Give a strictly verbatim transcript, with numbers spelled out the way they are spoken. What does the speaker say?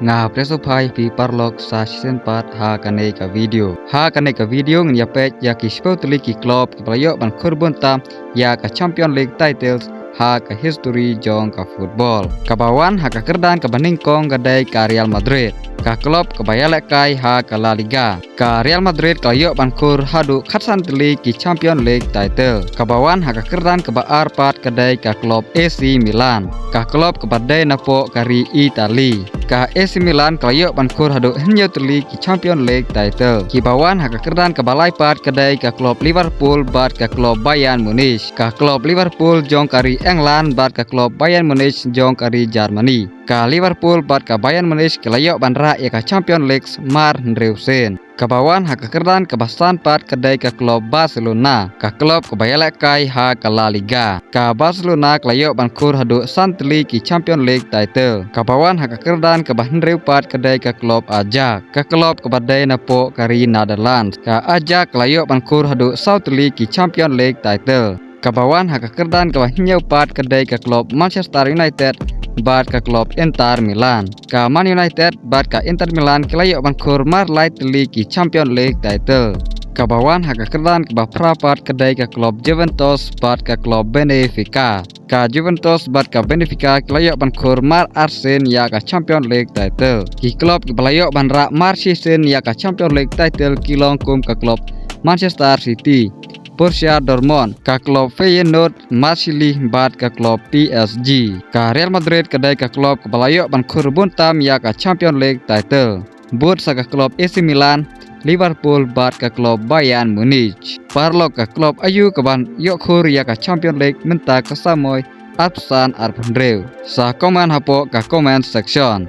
Nga Prince of High phi paralok sa shisien pat ha kane ka video. Ha kane ka video ngin ïa peit ïa ki shiphew tylli ki club kiba la ïoh ban khur bun tam ïa ka Champion League titles ha ka history jong ka football. Kaba wan ha ka kyrdan kaba nyngkong ka dei ka Real Madrid, ka club kaba ïalehkai ha ka La Liga. Ka Real Madrid ka la ïoh ban khur haduh khatsan tylli ki Champion League title. Kaba wan ha ka kyrdan kaba ar pat ka dei ka club A C Milan, ka club kaba dei napoh ka ri Italy. Ka A C Milan ka la ïoh ban khur haduh hynñiew tylli ki Champion League title. Kiba wan ha ka kyrdan kaba lai pat ka dei ka club Liverpool bad ka club Bayern Munich. Ka club Liverpool jong ka ri England bad ka club Bayern Munich jong ka ri Germany. Ka Liverpool bad ka Bayern Munich ki la ïoh ban rah ïa ka Champion League mar hynriew sien. Kaba wan ha ka kyrdan kaba san pat ka dei ka club Barcelona, ka club kaba ïalehkai ha ka La Liga. Ka Barcelona ka la ïoh ban khur haduh san tylli ki Champion League title. Kaba wan ha ka kyrdan kaba hynriew pat ka dei ka club Ajax, ka club kaba dei napoh ka ri Netherlands. Ka Ajax ka la ïoh ban khur haduh saw tylli ki Champion League title. Kaba wan ha ka kyrdan kaba hynñiew pat ka dei ka club Manchester United bad ka club Inter Milan. Ka Man United bad ka Inter Milan ki la ïoh ban khur mar lai tylli ki Champion League title. Kaba wan ha ka kyrdan kaba phra pat ka dei ka club Juventus bad ka club Benfica. Ka Juventus bad ka Benfica ki la ïoh ban khur mar ar sien ïa ka Champion League title. Ki club kiba la ïoh ban rah mar shi sien ïa ka Champion League title ki long kum ka club Manchester City, Borussia Dortmund, ka club Feyenoord, Marseille bad ka club P S G. Ka Real Madrid ka dei ka club kaba la ïoh ban khur bun tam ïa ka Champion League title, bud sa ka club A C Milan, Liverpool bad ka club Bayern Munich. Paralok, ka club aïu kaban ïoh khur ïa ka Champion League mynta ka samoi arphew san arphew hynriew? Sa comment hapoh ka comment section.